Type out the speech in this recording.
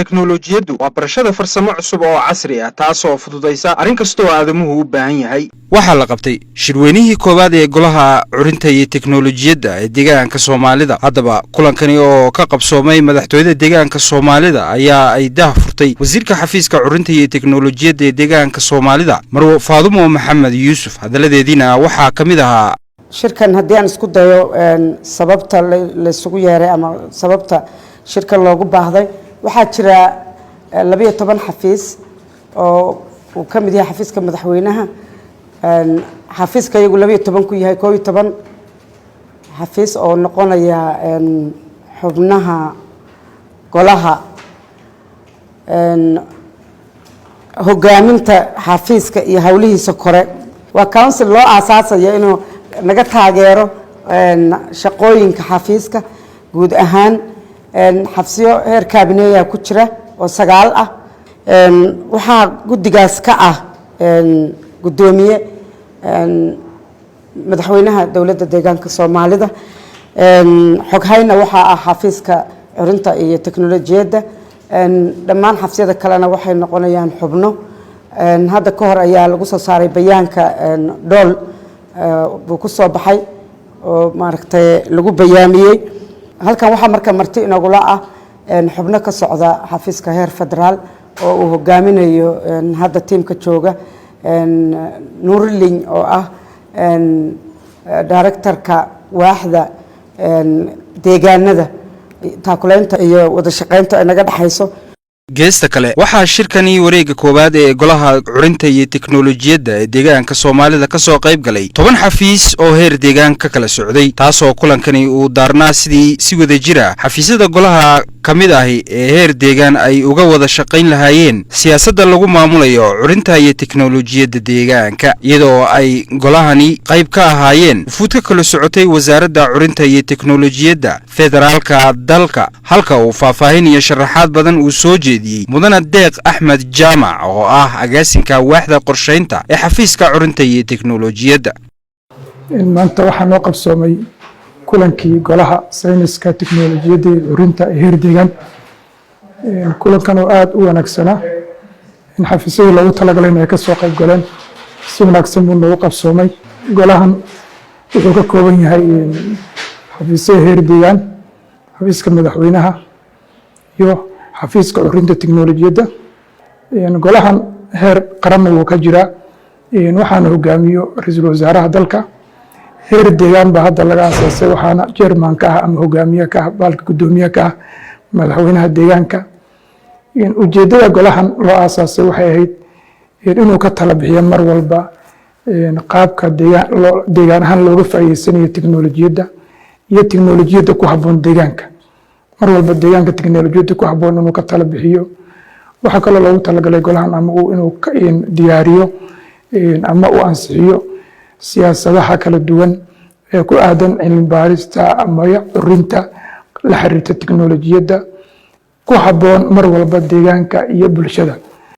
Teknolojiyaddu waa barashada farsamo cusub oo casri ah, taasoo fududaysa arrin kasta oo aadamuhu u baahan yahay. Waxaa la qabtay shirweynihii koowaad ee Golaha Curinta iyo Teknolojiyadda ee Deegaanka Soomaalida. Haddaba, kulankani oo ka qabsoomay madaxtooyada Deegaanka Soomaalida ayaa ay dah furtay wasiirka xafiiska Curinta iyo Teknolojiyadda ee Deegaanka Soomaalida, Marwo Faadumo Maxamed Yuusuf. Hadaladeediina waxaa ka mid ahaa: Shirkan haddii aan isku dayo sababta laysugu yeeray ama sababta shirkan loogu baahday, waxaa jira 12 xafiis oo uu ka mid yahay xafiiska madaxweynaha. Xafiiska iyagu 12 ku yahay, 11 xafiis oo noqonaya xubnaha golaha hogaaminta xafiiska iyo howlihiisa kore. Waa council loo aasaasayo inuu naga taageero shaqooyinka xafiiska guud ahaan. Xafiisyo heer kaabineeya ku jira oo sagaal ah. Waxaa guddigaas ka ah guddoomiye madaxweynaha Dowladda Deegaanka Soomaalida. Xoghayna waxaa ah xafiiska Curinta iyo Teknolojiyadda. Dhammaan xafiisyada kalena waxay noqonayaan xubno. Hadda ka hor ayaa lagu soo saaray bayaanka, dhool buu ku soo baxay oo maaragtay lagu bayaamiyey. Halkan waxaa marka marti inagula ah xubno ka socda xafiiska heer federaal oo uu hogaaminayo hadda tiimka jooga Nuurling, oo ah directorka waaxda deegaanada, taakuleynta iyo wada shaqeynta ay naga dhexayso. Geesta kale, waxaa shirkani wareegga koowaad ee Golaha Curinta iyo Teknolojiyadda ee Deegaanka Soomaalida ka soo qayb galay 10 xafiis oo heer deegaan ka kala socday, taasoo kulankani uu daarnaa sidii si wada jira xafiisyada golaha ka mid ahi ee heer deegaan ay uga wada shaqayn lahaayeen siyaasadda lagu maamulayo curinta iyo teknolojiyadda deegaanka, iyadoo ay golahani qayb ka ahaayeen wufuud ka kala socotay Wasaaradda Curinta iyo Teknolojiyadda Federaalka dalka, halka uu faahfaahin iyo sharaxaad badan uu soo jeediyey Mudane Deeq Axmed Jaamac, oo ah agaasinka waaxda qorshaynta ee xafiiska Curinta iyo Teknolojiyadda. Maanta waxaa noo qabsoomay kulankii Golaha Sayniska, Teknolojiyadda iyo Curinta ee heer deegaan. Kulankan oo aada u wanaagsanaa in xafiisyadii loogu talagalay in ay ka soo qayb galeen, si wanaagsan buu noogu qabsoomay. Golahan wuxuu ka kooban yahay xafiisyada heer deegaan, xafiiska madaxweynaha iyo xafiiska Curinta Teknolojiyadda. Golahan heer qaranna wuu ka jiraa, waxaana hogaamiyo ra-iisul wasaaraha dalka. Heer deegaan baa hadda laga asaasay, waxaana chairman ka ah ama hogaamiye ka ah, baalka guddoomiye ka ah, madaxweynaha deegaanka. Ujeeddada golahan loo aasaasay waxay ahayd inuu ka tala bixiyo mar walba qaabka deegaan ahaan looga faa'iideysanayo teknolojiyadda iyo teknolojiyadda ku habboon deegaanka. Mar walba deegaanka teknolojiyadda ku habboon inuu ka tala bixiyo. Waxaa kaloo loogu talagalay golahan ama uu inuu diyaariyo ama uu ansixiyo siyaasadaha kala duwan ee ku aadan cilmi baarista ama curinta la xiriirta teknolojiyadda ku habboon mar walba deegaanka iyo bulshada.